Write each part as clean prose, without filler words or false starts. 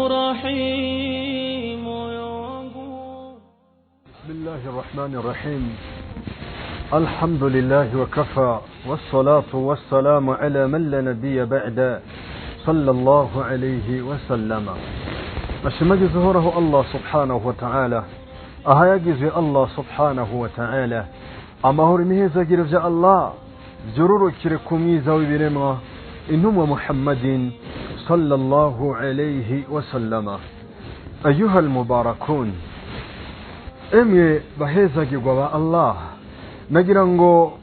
Ufurahi moyo wangu. بسم الله الرحمن الرحيم. الحمد لله وكفى، والصلاة والسلام على من لا نبي بعد صلى الله عليه وسلم. Ashimagize uhoraho Allah subhanahu wa ta'ala, ahayagize Allah subhanahu wa ta'ala, amahoro imihezagiro vya Allah vyororokere ku mwiza w'ibiremwa intumwa Muhammadin sallallahu alayhi wasallama. Ayuha almubarakun, emwe bahezagirwa ba Allah, nagira ngo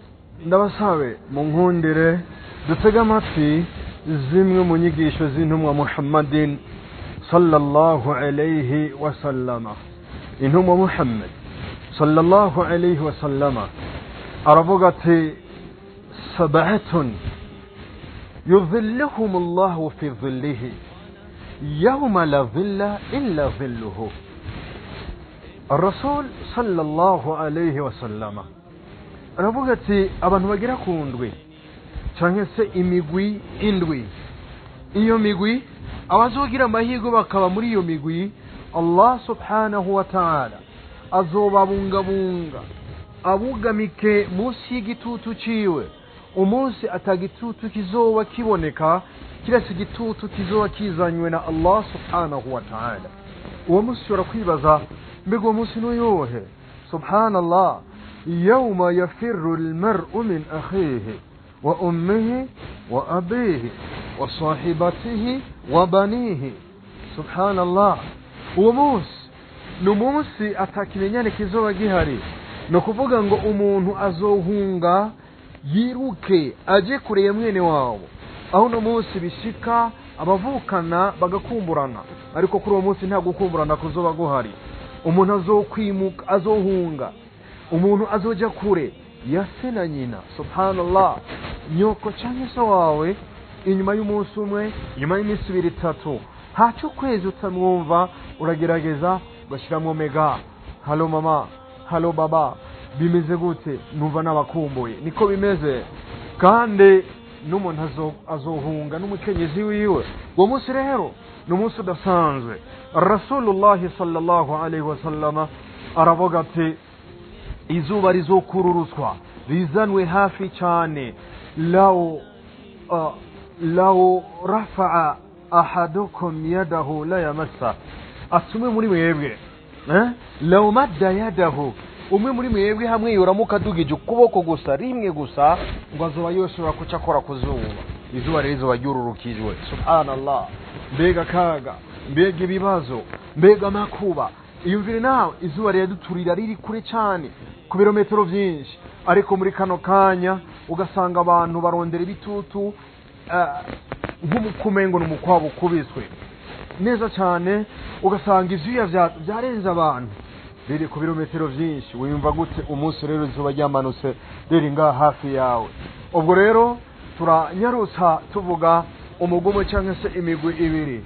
ndabasabe munkundire dutege amatwi zimwe mu nyigisho z'intumwa Muhammadin sallallahu alayhi wasallama. Intumwa Muhammad sallallahu alayhi wasallama aravuga ati: sab'atun yudhilluhum Allahu fi dhillihi yawma la dhilla illa dhilluhu. Rasul sallallahu alayhi wasallama aravuga ati abantu bagera ku ndwi canke se imigwi indwi, iyo migwi abazogira amahirwe bakaba muri iyo migwi, Allah subhanahu wa ta'ala azobabungabunga abugamike munsi y'igitutu ciwe. Umunsi atagitutu kizoba kiboneka kiretse igitutu kizoba kizanywe na Allah subhanahu wa ta'ala. Uwo munsi ushobora kwibaza, mbega uwo munsi n'uyuhe? Subhanallah, yawma yafirru almar'u min akhihi wa ummihi wa abihi wa sahibatihi wa banihi. Subhanallah, uwo munsi ni umunsi atakimenyane kizoba gihari. Ni ukuvuga ngo umuntu azohunga yiruke aje kure ya mwene wabo. Aho uno munsi bishika abavukana bagakumburana, ariko kuri uwo munsi nta gukumburana kuzoba guhari. Umuntu azokwimuka, azohunga, umuntu azoja kure ya se na nyina. Subhanallah, nyoko canke so wawe inyuma y'umunsi umwe, inyuma y'iminsi ibiri itatu, haca ukwezi utamwumva, uragerageza ugashiramwo mega, halo mama, halo baba, bimeze gute? Numva nabakumbuye. Niko bimeze. Kandi n'umuntu azohunga n'umukenyezi wiwe. Uwo munsi rero ni umunsi udasanzwe. Rasulullah sallallahu alaihi wasallama aravuga ati izuba rizokururuswa rizanwe hafi cyane, law rafa'a ahadukum yadahu la yamassa, ati umwe muri mwebwe law madda yadahu, umwe muri mwebwe hamwe yoramuka adugije ukuboko gusa rimwe gusa, ngo azoba yoshobora kuca akora ku zuba, izuba rero rizoba ryururukijwe. Subhanallah, mbega kaga, mbega ibibazo, mbega amakuba. Iyumvire nawe, izuba riraduturira riri kure cyane ku birometero byinshi, ariko muri kano kanya ugasanga abantu barondera ibitutu nk'umukumengo n'umukwabo ukubiswe neza cyane, ugasanga ivyuya byarenze abantu riri ku birometero byinshi. Wiyumva gute umunsi rero izuba ryamanutse riri ngaha hafi yawe? Ubwo rero turanyarutsa tuvuga umugumo cyangwa se imigwi ibiri.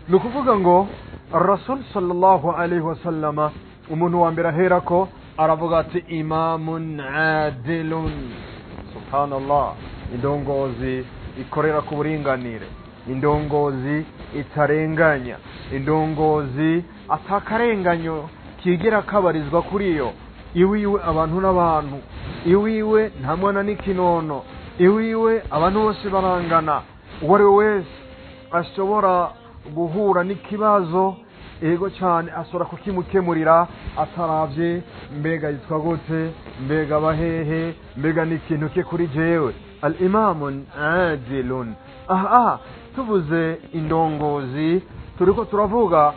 Ni ukuvuga ngo Rasul sallallahu alaihi wasallama umuntu wa mbere aherako aravuga ati imamun adilun. Subhanallah, indongozi ikorera ku buringanire, indongozi itarenganya, indongozi atakarenganyo kigera kabarizwa kuri yo. Iwiwe abantu n'abantu, iwiwe nta mwana n'ikinono, iwiwe abantu bose barangana. Uwo ari we wese ashobora guhura n'ikibazo ego cyane ashobora kukimukemurira ataravye mbega yitwa gute, mbega bahehe, mbega n'ikintu ke kuri jewe. Al imamun adilun. Aha tuvuze indongozi turiko turavuga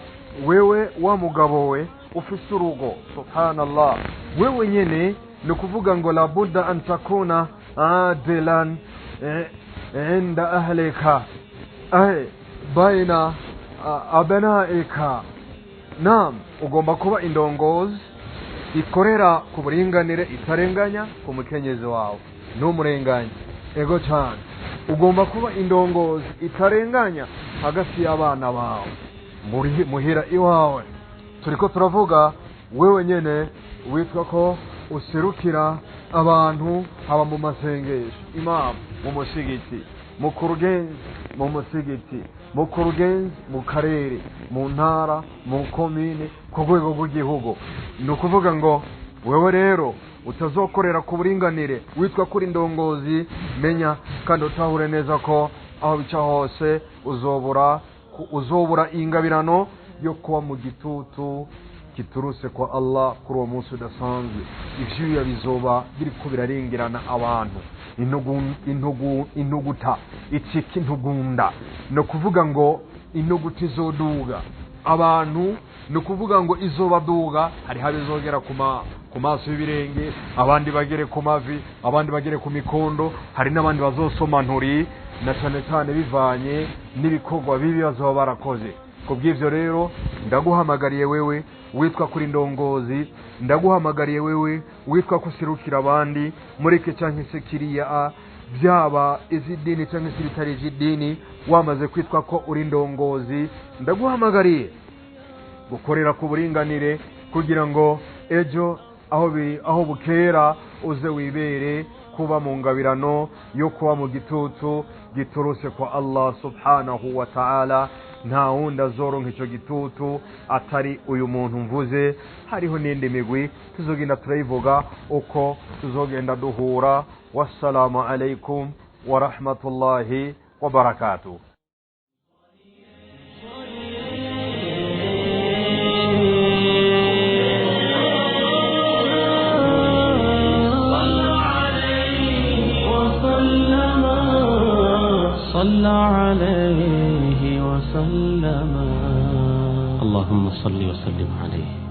wewe wa mugabo we ufise urugo. Subhanallah, wewe nyene ni ukuvuga ngo labudda an takuna adilan inda ahlika, ay baina Abnaika. Naam, ugomba kuba indongozi ikorera ku buringanire, itarenganya ku mukenyezi wawe, ntumurenganye. Ego cyane, ugomba kuba indongozi itarenganya hagati y'abana bawe muhira iwawe. Turiko turavuga wewe nyene witwa ko userukira abantu, haba mu masengesho, imamu mu musigiti, mukurugenzi mu musigiti, mukurugenzi mu karere, mu ntara, mu komine, ku rwego rw'igihugu. Ni ukuvuga ngo wewe rero utazokorera ku buringanire witwa kuri indongozi, menya kandi utahure neza ko aho bica hose uzobura ingabirano yo kuba mu gitutu giturutse kwa Allah kuri uwo munsi udasanzwe. Ivyuya bizoba biriko birarengerana abantu, intuguta icika intugunda. Ni ukuvuga ngo intuguta izoduga abantu, ni ukuvuga ngo izobaduga. Hariho abizogera ku maso y'ibirenge, abandi bagere ku mavi, abandi bagere ku mikondo, hari n'abandi bazosoma nturi, na cane cane bivanye n'ibikorwa bibi bazoba barakoze. Kubw'ivyo rero ndaguhamagariye wewe witwa kuri ndongozi, ndaguhamagariye wewe witwa kuserukira abandi muri iki canke se kiriya, byaba iz'idini canke se ibitari ivy'idini, wamaze kwitwa ko uri ndongozi, ndaguhamagariye gukorera ku buringanire kugira ngo ejo aho bukera uze wibere kuba mu ngabirano yo kuba mu gitutu giturutse kwa Allah subhanahu wa ta'ala. Nta wundi azoronka ico gitutu atari uyu muntu mvuze. Hariho n'indi migwi tuzogenda turayivuga uko tuzogenda duhura. Wassalamu alaikum wa rahmatullahi wa barakatuh. صلى عليه وسلم. اللهم صل وسلم عليه.